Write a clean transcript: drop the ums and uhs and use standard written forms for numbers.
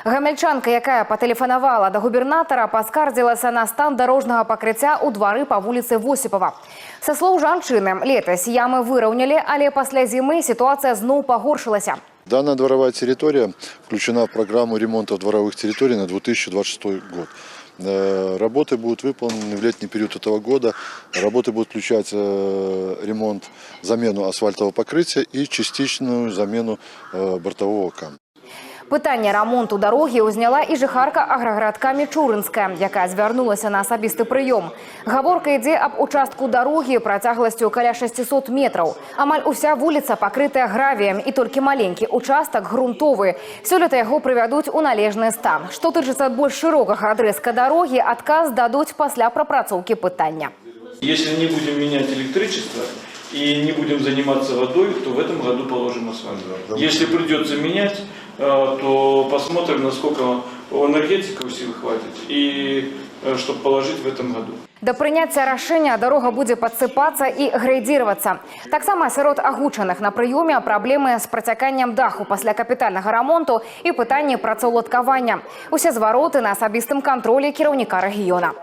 Гамяльчанка, якая патэлефанавала да губернатара, паскардзілася на стан дарожнага пакрыцця ў двары па вуліцы Восіпава. Са слоў жанчыны, летась ямы выраўнялі, але пасля зімы сітуацыя зноў пагоршылася. Данная дворовая территория включена в программу ремонта дворовых территорий на 2026 год. Работы будут выполнены в летний период этого года. Работы будут включать ремонт, замену асфальтового покрытия и частичную замену бортового камня. Пытанне рамонту дарогі ўзняла і жыхарка аграгарадка Мічурынская, якая звярнулася на асабісты прыём. Гаворка ідзе аб участку дарогі працягласцю каля 600 метраў. Амаль уся вуліца пакрытая гравіем, і толькі маленькі участак грунтовы. Сёлета яго прывядуць у належны стан. Што тычыцца больш шырокага адрэзка дарогі, адказ дадуць пасля прапрацоўкі пытання. Если не будем менять электричество и не будем заниматься водой, то в этом году положим асфальт. Если придется менять, то посмотрим, насколько у энергетиков сил хватит, и чтобы положить в этом году. Да прыняцця рашэння дарога будзе падсыпацца і грэйдзіравацца. Таксама сярод агучаных на прыёме праблемы з працяканнем даху пасля капітальнага рамонту і пытанні працаўладкавання. Усе звароты на асабістым кантролі кіраўніка рэгіёна.